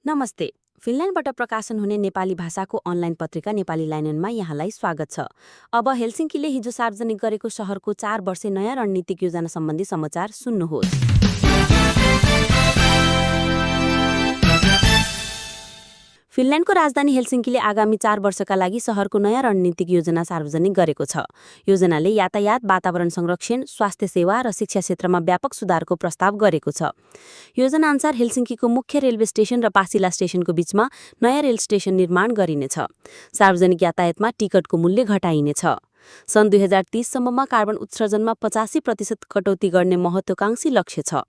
नमस्ते। फिनल्यान्डबाट प्रकाशन हुने नेपाली भाषाको अनलाइन पत्रिका नेपाली लाइनेनमा यहाँलाई स्वागत छ। अब हेलसिङ्कीले हिजो सार्वजनिक गरेको शहरको 4 वर्षे नयाँ रणनीतिक योजना सम्बन्धी समाचार सुन्नुहोस्। फिनल्यान्डको राजधानी हेलसिङ्कीले आगामी 4 वर्षका लागि शहरको नयाँ रणनीतिक योजना सार्वजनिक गरेको छ। योजनाले यातायात, वातावरण संरक्षण, स्वास्थ्य सेवा र शिक्षा क्षेत्रमा व्यापक सुधारको प्रस्ताव गरेको छ। योजना अनुसार हेलसिङ्कीको मुख्य रेलवे स्टेशन र पासिला स्टेशनको बीचमा नयाँ रेल स्टेशन निर्माण गरिनेछ। सार्वजनिक यातायातमा टिकटको मूल्य घटाइनेछ। सन् 2030 सम्ममा कार्बन उत्सर्जनमा 85% कटौती गर्ने महत्त्वाकांक्षी लक्ष्य छ।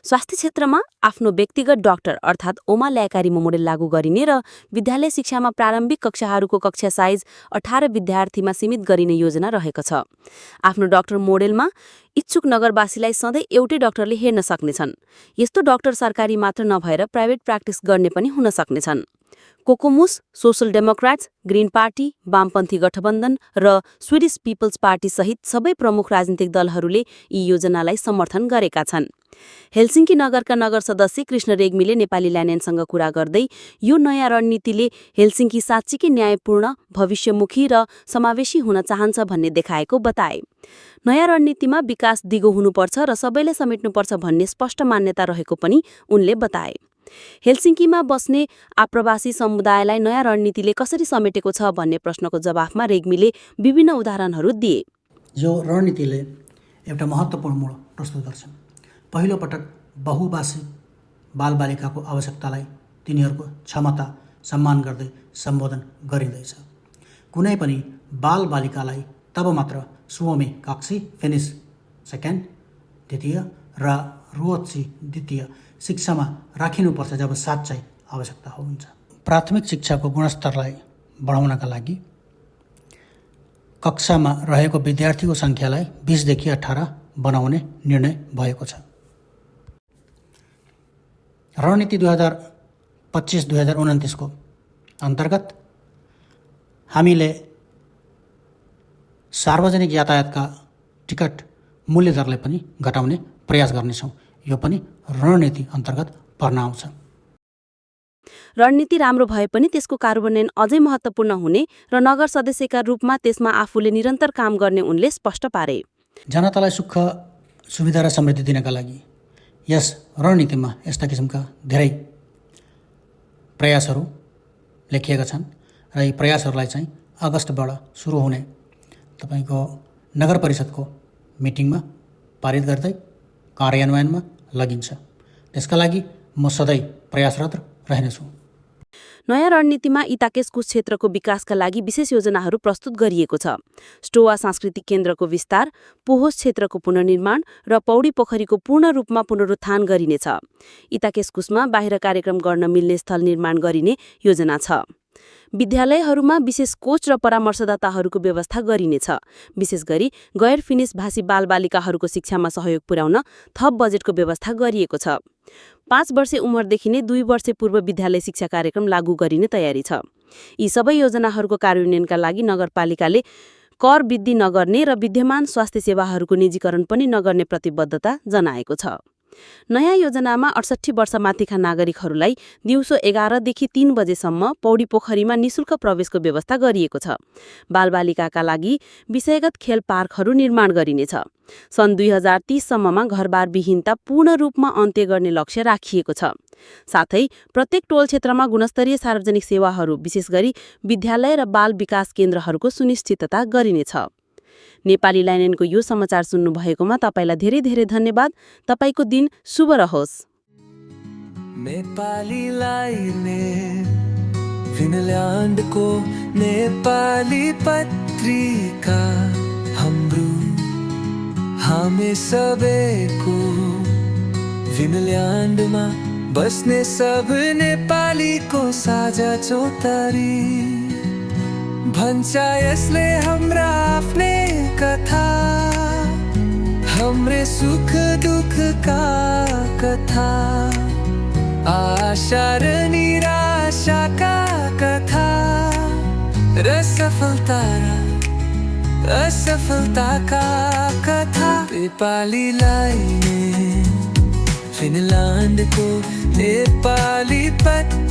स्वास्थ्य क्षेत्रमा आफ्नो व्यक्तिगत डाक्टर अर्थात् ओमा ल्याकारिमो मोडेल लागू गरिने र विद्यालय शिक्षामा प्रारम्भिक कक्षाहरूको कक्षा साइज 18 विद्यार्थीमा सीमित गरिने योजना रहेको छ। आफ्नो डाक्टर मोडेलमा इच्छुक नगरवासीलाई सधैँ एउटै डाक्टरले हेर्न सक्नेछन्। यस्तो डाक्टर सरकारी मात्र नभएर प्राइभेट प्र्याक्टिस गर्ने पनि हुन सक्नेछन्। कोकोमुस, सोसल डेमोक्राट्स, ग्रीन पार्टी, वामपन्थी गठबन्धन र स्विडिश पिपल्स पार्टी सहित सबै प्रमुख राजनीतिक दलहरूले यी योजनालाई समर्थन गरेका छन्। हेलसिङ्की नगरका नगर सदस्य कृष्ण रेग्मीले नेपाली ल्यान्डसँग कुरा गर्दै यो नयाँ रणनीतिले हेलसिङ्की साँच्चीकै न्यायपूर्ण, भविष्यमुखी र समावेशी हुन चाहन्छ भन्ने देखाएको बताए। नयाँ रणनीतिमा विकास दिगो हुनुपर्छ र सबैलाई समेट्नुपर्छ भन्ने स्पष्ट मान्यता रहेको पनि उनले बताए। हेलसिङ्कीमा बस्ने आप्रवासी समुदायलाई नयाँ रणनीतिले कसरी समेटेको छ भन्ने प्रश्नको जवाफमा रेग्मीले विभिन्न उदाहरणहरू दिए। यो रणनीतिले एउटा महत्त्वपूर्ण मोड प्रस्तुत गर्छ। पहिलो पटक बहुभाषी बालबालिकाको आवश्यकतालाई तिनीहरूको क्षमता सम्मान गर्दै सम्बोधन गरिँदैछ। कुनै पनि बालबालिकालाई तब मात्र सुओमे काक्सी फिनिस सेकेन्ड द्वितीय र रोची द्वितीय शिक्षामा राखिनुपर्छ जब साँच्चै आवश्यकता हुन्छ। प्राथमिक शिक्षाको गुणस्तरलाई बढाउनका लागि कक्षामा रहेको विद्यार्थीको सङ्ख्यालाई 20 देखि 18 बनाउने निर्णय भएको छ। रणनीति 2025-2029 को अन्तर्गत हामीले सार्वजनिक यातायातका टिकट मूल्य दरलाई पनि घटाउने प्रयास गर्नेछौँ। यो पनि रणनीति अन्तर्गत पर्न आउँछ। रणनीति राम्रो भए पनि त्यसको कार्यान्वयन अझै महत्त्वपूर्ण हुने र नगर सदस्यका रूपमा त्यसमा आफूले निरन्तर काम गर्ने उनले स्पष्ट पारे। जनतालाई सुख, सुविधा र समृद्धि दिनका लागि यस रणनीतिमा यस्ता किसिमका धेरै प्रयासहरू लेखिएका छन् र यी प्रयासहरूलाई चाहिँ अगस्तबाट सुरु हुने तपाईँको नगर परिषदको मिटिङमा पारित गर्दै कार्यान्वयनमा लगिन्छ। त्यसका लागि म सधैँ प्रयासरत रहनेछु। नयाँ रणनीतिमा इताकेस्कुस क्षेत्रको विकासका लागि विशेष योजनाहरू प्रस्तुत गरिएको छ। स्टोवा सांस्कृतिक केन्द्रको विस्तार, पोहोस क्षेत्रको पुनर्निर्माण र पौडी पोखरीको पूर्ण रूपमा पुनरुत्थान गरिनेछ। इताकेस्कुसमा बाहिर कार्यक्रम गर्न मिल्ने स्थल निर्माण गरिने योजना छ। विद्यालयहरूमा विशेष कोच र परामर्शदाताहरूको व्यवस्था गरिनेछ। विशेष गरी गैर फिनिस भाषी बालबालिकाहरूको शिक्षामा सहयोग पुर्याउन थप बजेटको व्यवस्था गरिएको छ। 5 वर्षे उमेरदेखि नै 2 वर्षे पूर्व विद्यालय शिक्षा कार्यक्रम लागू गरिने तयारी छ। यी सबै योजनाहरूको कार्यान्वयनका लागि नगरपालिकाले कर वृद्धि नगर्ने र विद्यमान स्वास्थ्य सेवाहरूको निजीकरण पनि नगर्ने प्रतिबद्धता जनाएको छ। नयाँ योजनामा 68 वर्ष माथिका नागरिकहरूलाई दिउँसो 11 देखि 3 बजेसम्म पौडी पोखरीमा निशुल्क प्रवेशको व्यवस्था गरिएको छ। बालबालिकाका लागि विषयगत खेल पार्कहरू निर्माण गरिनेछ। सन् 2030 सम्ममा घरबार विहीनता पूर्ण रूपमा अन्त्य गर्ने लक्ष्य राखिएको छ। साथै प्रत्येक टोल क्षेत्रमा गुणस्तरीय सार्वजनिक सेवाहरू विशेष गरी विद्यालय र बाल विकास केन्द्रहरूको सुनिश्चितता गरिनेछ। नेपाली लाइनेनको यो समाचार सुन्नु भएकोमा तपाईलाई धेरै धेरै धन्यवाद। तपाईको दिन शुभ रहोस्। नेपाली लाइने फिनल्यान्डको नेपाली पत्रिका हाम्रो हामी सबैको फिनल्यान्डमा बस्ने सब नेपालीको साझा चौतारी भन्छ यसले हाम्रा आफ्नै कथा, हाम्रे सुख दुःखका कथा, आशा र निराशाका कथा र सफलता र असफलताका कथा। नेपाली लाइने फिनल्यान्डको नेपाली पत्रिका।